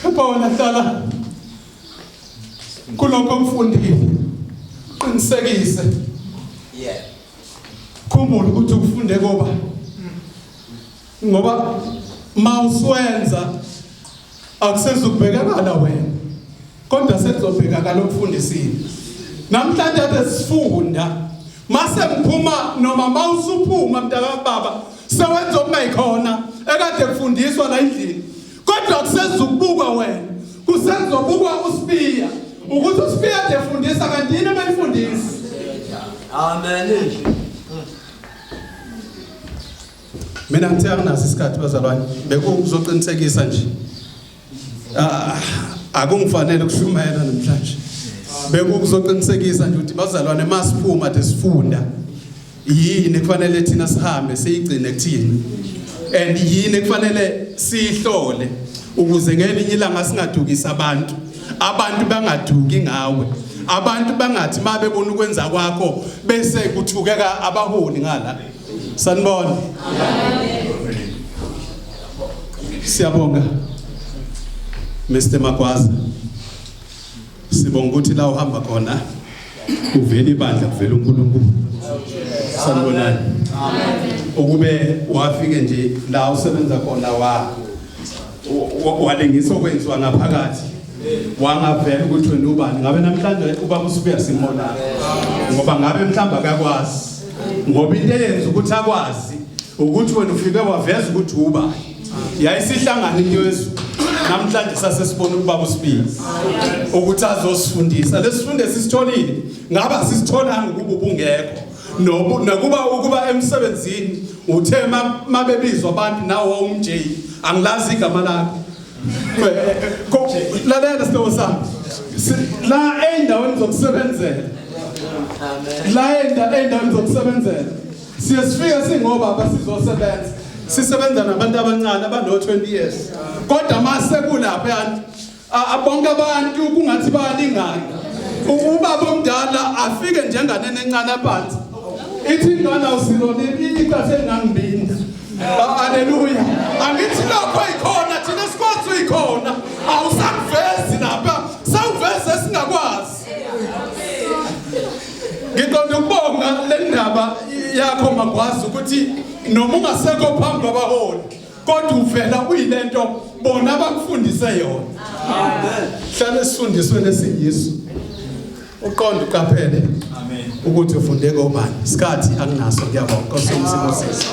Kepha wena hlala kulokho okufundile. Qinisekise. Yeah. Khumbula ukuthi ufunde koba. Ngoba mawuswenza akusezukubhekakala wena. Kodwa sekuzobhekakala okufundisile. Namhlanje ade sifunda mase ngiphuma noma mawusuphuma mntaka baba sewenza okungayikhona ekade kufundiswa la endlini kodwa kusezukubukwa wena kusezobukwa uSibiya ukuthi uSibiya ade efundisa kanti yini ebeyifundisa. Amen. Mina ngithe anginaso isikhathi bazalwane bekuzoqinisekisa nje. Ah, akungifanele ukushumayela namhlanje. Bekukuzoqinisekisa nje ukuthi bazalwane masiphuma de sifunda yini kufanele thina sihambe siyigcine kuthina and yini kufanele siyihlole ukuze ngelinye ilanga singadukisi abantu abantu bangaduki ngawe abantu bangathi mabebona ukwenza kwakho bese kuthukeka abaholi ngala. Sanibona. Siyabonga. Mr Magwaza. Sibonga ukuthi la uhamba khona uvela ibandla kuvela uNkulunkulu. Sanibonani. Ukube wafike nje la usebenza khona wa walengisa okwenziwa ngaphakathi wangavela ukuthi wena ubani ngabe namhlanje ubaba usubuya simbona ngoba ngabe mhlawumbe akakwazi ngoba into eyenza ukuthi akwazi ukuthi wena ufike waveza ukuthi ubani yayisihlangana into yezulu namhlanje sasesibona ubaba usibili ukuthi azosifundisa lesifundo esisitholile ngaba sisitholanga ukuba ubungekho nokuba ukuba emsebenzini uthe mabebizwa abantu nawo umJ angilazi igama lakho. Lalela sihlobo sami, la ey'ndaweni zokusebenzela, la ey'ndaweni zokusebenzela siye sifike singobaba sizosebenza, sisebenza nabantu abancane abano-20 years, kodwa mase kulapha bonke abantu kungathi bayalingana. Ubaba omdala afike njenganene encane aphansi, ithi ingane awusilona iqathe engangibinda. Haleluya. Angithi lokho ikhona thina sikwazi uyikhona, awusakuvezi lapha, sawuveze singakwazi. Ngiqonda ukubonga le ndaba yakho Magwazi ukuthi noma ungasekho phambi kwabaholi kodwa uvela uyilento bona abakufundise yona. Amen. Hlale esifundisweni esinyiso. Uqonde uqaphele. Amen. Ukuthi ufunde kobani. Isikhathi anginaso, ngiyabonga. Nkosi yomsibusise.